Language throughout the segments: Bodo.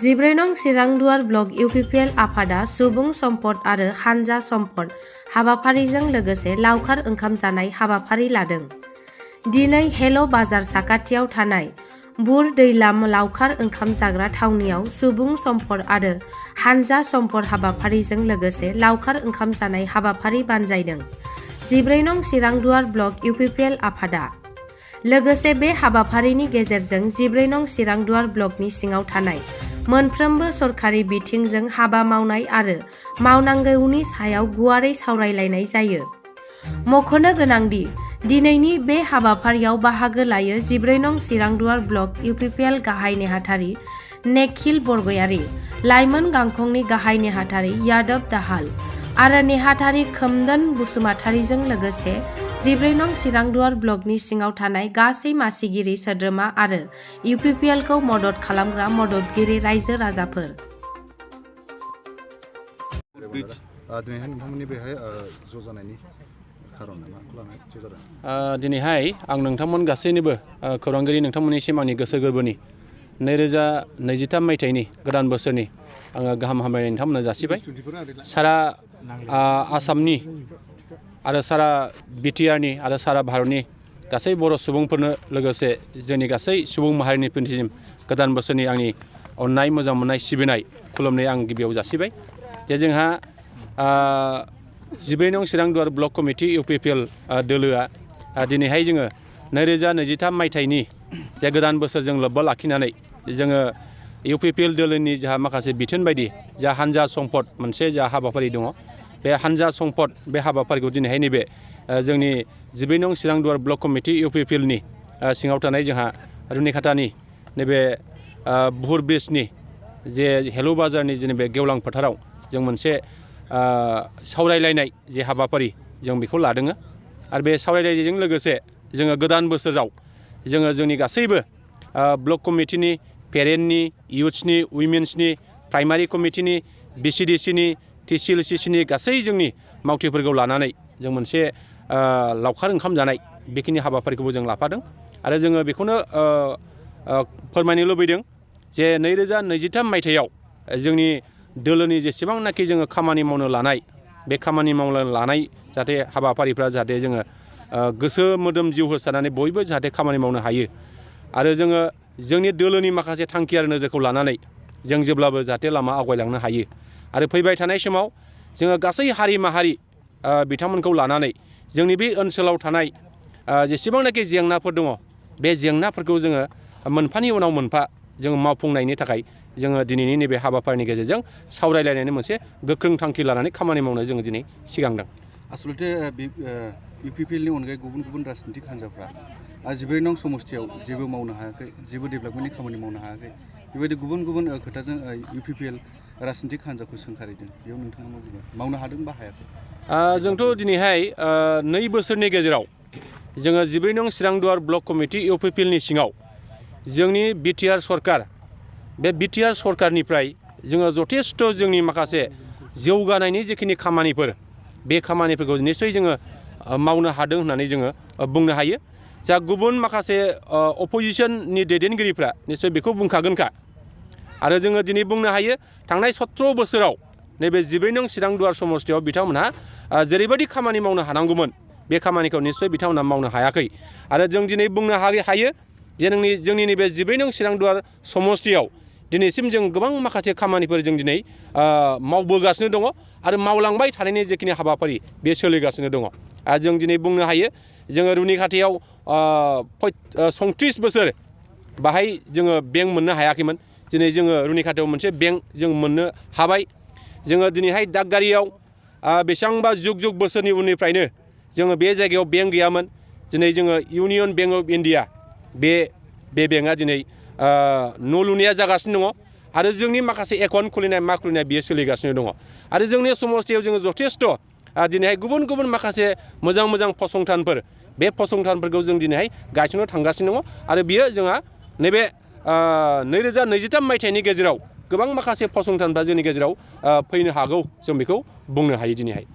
जिब्रै नं चिरांदुवार ब्लक इउपिपिएल आफादा सुबुं सम्पद आरो हानजा सम्पद हाबाफारिजों लोगोसे लावखार ओंखाम जानाय हाबाफारि लादों। दिनै हेल' बाजार साखाथियाव थानाय बुर दैलाम लावखार ओंखाम जाग्रा थावनियाव सुबुं सम्पद आरो हानजा सम्पद हाबाफारिजों लोगोसे लावखार ओंखाम जानाय हाबाफारि बानजायदों। जिब्रै नं चिरांदुवार ब्लक इउपिपिएल आफादा लोगोसे बे हाबाफारिनि गेजेरजों जिब्रै नं चिरांदुवार ब्लकनि सिङाव थानाय मोनफ्रोमबो सरखारि बिथिंजों हाबा मावनाय आरो मावनांगौनि सायाव गुवारै सावरायलायनाय जायो। मख'नो गोनांदि दिनैनि बे हाबाफारियाव बाहागो लायो जिब्रै नं चिरांदुवार ब्लक इउपिपिएल गाहाय नेहाथारि नेखिल बरगयारी, लाइमोन गांखंनि गाहाय नेहाथारि यादव दाहाल आरो नेहाथारि खोमदोन बसुमतारीजों लोगोसे जिब्रै नं चिरांदुवार ब्लकनि सिङाव थानाय गासै मासिगिरि सोद्रोमा आरो इउपिपिएलखौ मदद खालामग्रा मददगिरि रायजो राजाफोर। दिनैहाय आं नोंथांमोन गासैनिबो खौरांगिरि नोंथांमोननिसिम आंनि गोसो गोरबोनि 2023 मायथाइनि गोदान बोसोरनि आङो गाहाम हामलायनाय नोंथांमोननो जासिबाय। सारा आसामनि आरो सारा बिटिआरनि आरो सारा भारतनि गासै बर' सुबुंफोरनो लोगोसे जोंनि गासै सुबुं माहारिनिसिम गोदान बोसोरनि आंनि अननाय मोजां मोननाय सिबिनाय खुलुमनाय आं गिबियाव जासिबाय। जे जोंहा जिब्रै नं चिरांदुवार ब्लक कमिटि इउपिपिएल दोलोआ दिनैहाय जोङो 2023 मायथाइनि जे गोदान बोसोरजों लोब्बा लाखिनानै जोङो इउपिपिएल दोलोनि जोंहा माखासे बिथोन बायदि जा हानजा सम्पद मोनसे जा हाबाफारि दङ, बे हानजा सम्पद बे हाबाफारिखौ दिनैहाय नैबे जोंनि जिब्रै नं चिरांदुवार ब्लक कमिटि इउपिपिएलनि सिङाव थानाय जोंहा रुनिखातानि नैबे बुहुर ब्रिजनि जे हेलौ बाजारनि जेनेबा गेवलां फोथाराव जों मोनसे सावरायलायनाय जे हाबाफारि जों बेखौ लादों। आरो बे सावरायलायनायजों लोगोसे जोङो गोदान बोसोराव जोङो जोंनि गासैबो ब्लक कमिटिनि पेरेन्टनि इयुथ्सनि उइमेन्सनि प्राइमारि कमिटिनि बिसिडिसिनि टिसिएलसिसिनि गासै जोंनि मावथिफोरखौ लानानै जों मोनसे लावखार ओंखाम जानाय बेखिनि हाबाफारिखौबो जों लाफादों। आरो जोङो बेखौनो फोरमायनो लुबैदों जे 2023 मायथाइयाव जोंनि दोलोनि जेसेबांनाखि जोङो खामानि मावनो लानाय बे खामानि मावनो लानाय जाहाथे हाबाफारिफ्रा जाहाथे जोङो गोसो मोदोम जिउ होसारनानै बयबो जाहाथे खामानि मावनो हायो। आरो जोङो जोंनि दोलोनि माखासे थांखि आरो नोजोरखौ लानानै जों जेब्लाबो जाहाथे लामा आवगायलांनो हायो। आरो फैबाय थानाय समाव जोङो गासै हारि माहारि बिथांमोनखौ लानानै जोंनि बे ओनसोलाव थानाय जेसेबांनाखि जेंनाफोर दङ बे जेंनाफोरखौ जोङो मोनफानि उनाव मोनफा जोङो मावफुंनायनि थाखाय जोङो दिनैनि नैबे हाबाफारिनि गेजेरजों सावरायलायनायनि मोनसे गोख्रों थांखि लानानै खामानि मावनो जोङो दिनै सिगांदों। आसलते इउपिपिएलनि अनगायै गुबुन गुबुन राजनितिक हान्जाफ्रा जिब्रै नं समस्तियाव जेबो मावनो हायाखै, जेबो डेभेलपमेन्टनि खामानि मावनो हायाखै, बेबायदि गुबुन गुबुन खोथाजों इउपिपिएल राजनितिक हान्जाखौ सोंखारिदों। बेयाव नोंथाङा मा बुङो? मावनो हादों बा हायाखै? जोंथ' दिनैहाय 2 बोसोरनि गेजेराव जोङो जिब्रै नं चिरांदुवार ब्लक कमिटि इउपिपिएलनि सिङाव जोंनि बिटिआर सरकार बे बिटिआर सरकारनिफ्राय जोङो जथेस्थ' जोंनि माखासे जौगानायनि जिखिनि खामानिफोर बे खामानिफोरखौ निस्सय जोङो मावनो हादों होननानै जोङो बुंनो हायो। जा गुबुन माखासे अपोजिसननि दैदेनगिरिफ्रा निस्सय बेखौ बुंखागोनखा। आरो जोङो दिनै बुंनो हायो थांनाय 17 बोसोराव नैबे जिब्रै नं चिरांदुवार समस्तियाव बिथांमोनहा जेरैबायदि खामानि मावनो हानांगौमोन बे खामानिखौ निस्सय बिथांमोनहा मावनो हायाखै। आरो जों दिनै बुंनो हायो जे जोंनि नैबे जिब्रै नं चिरांदुवार समस्तियाव दिनैसिम जों गोबां माखासे खामानिफोर जों दिनै मावबोगासिनो दङ आरो मावलांबाय थानायनि जेखिनि हाबाफारि बे सोलिगासिनो दङ। आरो जों दिनै बुंनो हायो जोङो रुनिखातायाव 37 बोसोर बाहाय जोङो बेंक मोननो हायाखैमोन। दिनै जोङो रुनिखातायाव मोनसे बेंक जों मोननो हाबाय। जोङो दिनैहाय दागगारियाव बेसेबांबा जुग बोसोरनि उननिफ्रायनो जोङो बे जायगायाव बेंक गैयामोन। दिनै जोङो इउनियन बेंक अफ इन्डिया बे बेंकआ दिनै न' लुनाया जागासिनो दङ आरो जोंनि माखासे एकाउन्ट खुलिनाय मा खुलिनाय बियो सोलिगासिनो दङ। आरो जोंनि समस्तियाव जोङो जथेस्थ' दिनैहाय गुबुन गुबुन माखासे मोजां फसंथानफोर बे फसंथानफोरखौ जों दिनैहाय गायसननो थांगासिनो दङ। आरो बियो जोंहा नैबे 2023 मायथाइनि गेजेराव गोबां माखासे फसंथानफ्रा जोंनि गेजेराव फैनो हागौ जों बेखौ बुंनो हायो दिनैहाय।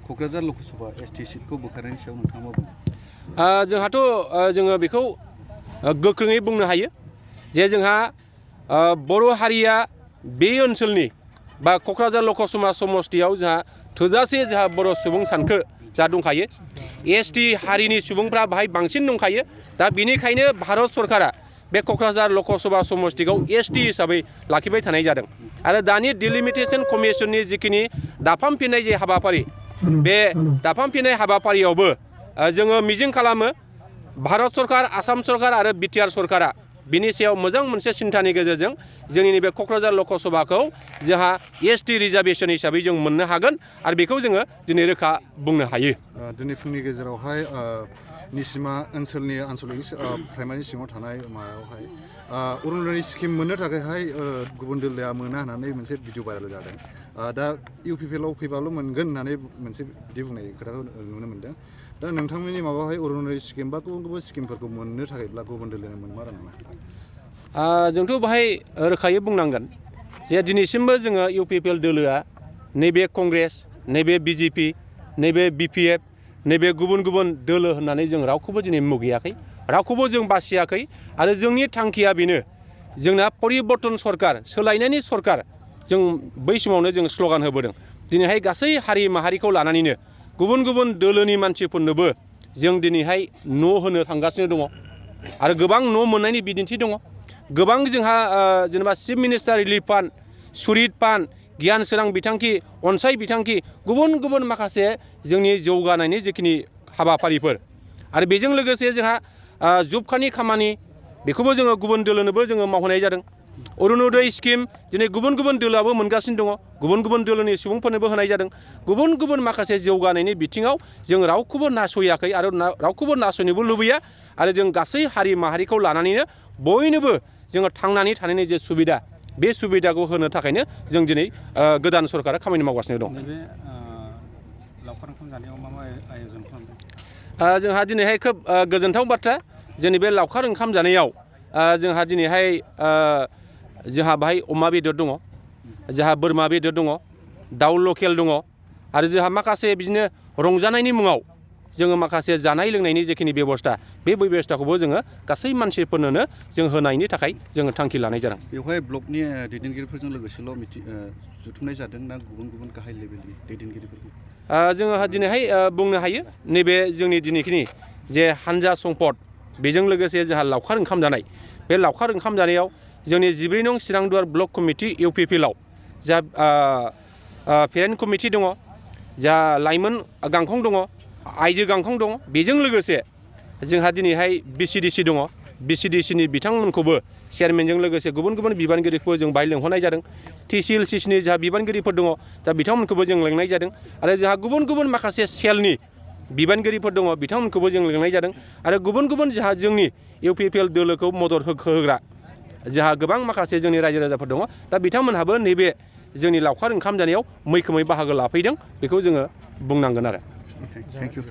क'क्राझार लकसभा एसटि सिटखौ बोखारनायनि सायाव नोंथाङा मा बुङो? जोंहाथ' जोङो बेखौ गोख्रोङै बुंनो हायो जे जोंहा बर' हारिया बे ओनसोलनि बा क'क्राझार लकसभा समस्तियाव जोंहा थोजासे जोंहा बर' सुबुं सानखो जा दंखायो एसटि हारिनि सुबुंफ्रा बाहाय बांसिन दंखायो दा बेनिखायनो भारत सरकारा बे क'क्राझार लकसभा समस्तिखौ एसटि हिसाबै लाखिबाय थानाय जादों आरो दानि डिलिमिटेसन कमिसननि जिखिनि दाफामफिननाय जे हाबाफारि बे दाफामफिननाय हाबाफारियावबो जोङो मिजिं खालामो भारत सरकार आसाम सरकार आरो बिटिआर सरकारा बिनि सायाव मोजां मोनसे सिन्थानि गेजेरजों जोंनि नैबे क'क्राझार लकसभाखौ जोंहा एसटि रिजार्भेसन हिसाबै जों मोननो हागोन आरो बेखौ जोङो दिनै रोखा बुंनो हायो। दिनै फुंनि गेजेरावहाय निसिमा ओनसोलनि आनसलिक प्राइमारि सिङाव थानाय मायावहाय अरुनदय स्किम मोननो थाखायहाय गुबुन दोलोआ मोना होननानै मोनसे भिडिअ भाइरेल जादों दा इउपिपिएलआव फैबाल' मोनगोन होननानै मोनसे बिदि बुंनाय खोथाखौ नुनो मोनदों दा नोंथांमोननि माबाहाय अरुनदय स्किम बा गुबुन गुबुन स्किमफोरखौ मोननो थाखायब्ला गुबुन दोलोनो मोनमारा नामा? जोंथ' बाहाय रोखायै बुंनांगोन जे दिनैसिमबो जोङो इउपिपिएल दोलोआ नैबे कंग्रेस नैबे बिजेपि नैबे बिपिएफ नैबे गुबुन गुबुन दोलो होननानै जों रावखौबो दिनै मुगैयाखै रावखौबो जों बासियाखै आरो जोंनि थांखिया बेनो जोंना परिबर्तन सरकार सोलायनायनि सरकार जों बै समावनो जों स्ल'गान होबोदों दिनैहाय गासै हारि माहारिखौ लानानैनो गुबुन गुबुन दोलोनि मानसिफोरनोबो जों दिनैहाय न' होनो थांगासिनो दङ आरो गोबां न' मोननायनि बिदिन्थि दङ गोबां जोंहा जेनेबा chief minister relief fund सुरित fund गियान सोरां बिथांखि अनसाय बिथांखि गुबुन गुबुन माखासे जोंनि जौगानायनि जिखिनि हाबाफारिफोर आरो बेजों लोगोसे जोंहा जब कार्डनि खामानि बेखौबो जोङो गुबुन दोलोनोबो जोङो मावहोनाय जादों अरुनदय स्किम दिनै गुबुन गुबुन दोलोआबो मोनगासिनो दङ गुबुन गुबुन दोलोनि सुबुंफोरनोबो होनाय जादों गुबुन गुबुन माखासे जौगानायनि बिथिङाव जों रावखौबो नासयाखै आरो रावखौबो नासयनोबो लुबैया आरो जों गासै हारि माहारिखौ लानानैनो बयनोबो जोङो थांनानै थानायनि जे सुबिदा बे सुबिदाखौ होनो थाखायनो जों दिनै गोदान सरकारा खामानि मावगासिनो दं। नैबे लावखार ओंखाम जानायाव मा मा आयोजन खालामदों? जोंहा दिनैहाय खोब गोजोनथाव बाथ्रा जोंनि बे लावखार ओंखाम जानायाव जोंहा दिनैहाय जोंहा बाहाय अमा बेदर दङ जोंहा बोरमा बेदर दङ दाउ लकेल दङ आरो जोंहा माखासे बिदिनो रंजानायनि मुङाव जोङो माखासे जानाय लोंनायनि जिखिनि बेबस्था बे बेबस्थाखौबो जोङो गासै मानसिफोरनोनो जों होनायनि थाखाय जोङो थांखि लानाय जादों। बेवहाय ब्लकनि दैदेनगिरिफोरजों लोगोसेल' जुथुमनाय जादों ना गुबुन गुबुन गाहाय लेभेलनि दैदेनगिरिफोरखौ? जोङो दिनैहाय बुंनो हायो नैबे जोंनि दिनैखिनि जे हानजा समफद बेजों लोगोसे जोंहा लावखार ओंखाम जानाय बे लावखार ओंखाम जानायाव जोंनि 14 नं चिरांदुवार ब्लक कमिटि इउपिपिएलआव जा पेरेन्ट कमिटि दङ जा लाइमोन गांखं दङ आइजो गांखं दङ बेजों लोगोसे जोंहा दिनैहाय बिसिडिसि दङ बिसिडिसिनि बिथांमोनखौबो चेयारमेनजों लोगोसे गुबुन गुबुन बिबानगिरिफोरखौ जों बाहाय लेंहरनाय जादों टिसिएलसिनि जोंहा बिबानगिरिफोर दङ दा बिथांमोनखौबो जों लेंनाय जादों आरो जोंहा गुबुन गुबुन माखासे सेलनि बिबानगिरिफोर दङ बिथांमोनखौबो जों लेंनाय जादों आरो गुबुन गुबुन जोंहा जोंनि इउपिपिएल दोलोखौ मदद होग्रा जोंहा गोबां माखासे जोंनि रायजो राजाफोर दङ दा बिथांमोनहाबो नैबे जोंनि लावखार ओंखाम जानायाव मैखोमै बाहागो लाफैदों बेखौ जोङो बुंनांगोन आरो। Thank you.